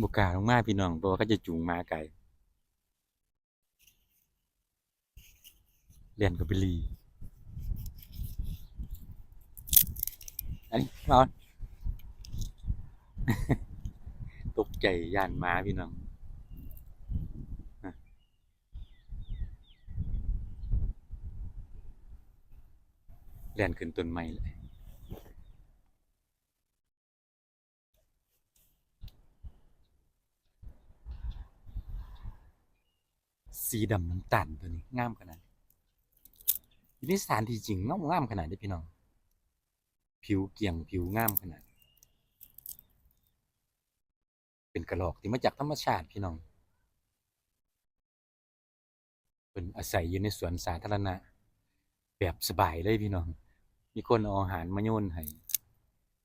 ບໍ່ກ້າລົງມາພີ່ນ້ອງ ເພາະວ່າເຂົາຈະຈູງໝາໄກ ແລ່ນເຂົ້າໄປຫຼີ່ ອັນນີ້ ເອົາ ຕົກໃຈຢ້ານໝາພີ່ນ້ອງ ແລ່ນຂຶ້ນຕົ້ນໄມ້ເລີຍ. ສີດຳນ້ຳຕານຕົວນີ້ງາມຂະໜາດ ຢູ່ໃນສະຖານທີ່ຈິງງາມຂະໜາດເດ້ພີ່ນ້ອງ ຜິວກ້ຽງຜິວງາມຂະໜາດ ເປັນກະລອກທີ່ມາຈາກທຳມະຊາດພີ່ນ້ອງ. ເພິ່ນອາໄສຢູ່ໃນສວນສາທາລະນະແບບສະບາຍເລີຍພີ່ນ້ອງ ມີຄົນເອົາອາຫານມາໂຍນໃຫ້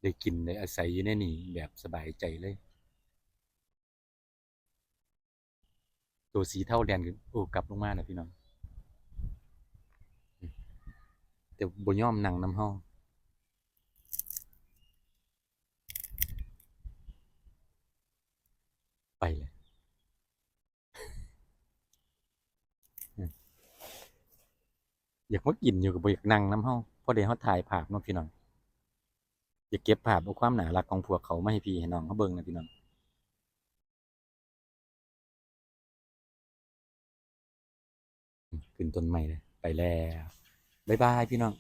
ໄດ້ກິນໄດ້ອາໄສຢູ່ໃນນີ້ແບບສະບາຍໃຈເລີຍ. ໂຕສີເທົາແລ່ນຂຶ້ນ ໂອ້ ກັບລົງມາແລ້ວພີ່ນ້ອງ ແຕ່ບໍ່ຍອມນັ່ງນຳເຮົາ ໄປແລ້ວ. ຢາກມາກິນຢູ່ກໍບໍ່ຢາກນັ່ງນຳເຮົາ ພໍໄດ້ເຮົາຖ່າຍພາບເນາະພີ່ນ້ອງ ຢາກເກັບພາບເອົາຄວາມໜ້າລັກຂອງພວກເຂົາມາໃຫ້ພີ່ໃຫ້ນ້ອງເຮົາເບິ່ງນະພີ່ນ້ອງ. ຂຶ້ນຕົ້ນໄມ້ເລີຍ ໄປແລ້ວ ບາຍບາຍພີ່ນ້ອງ.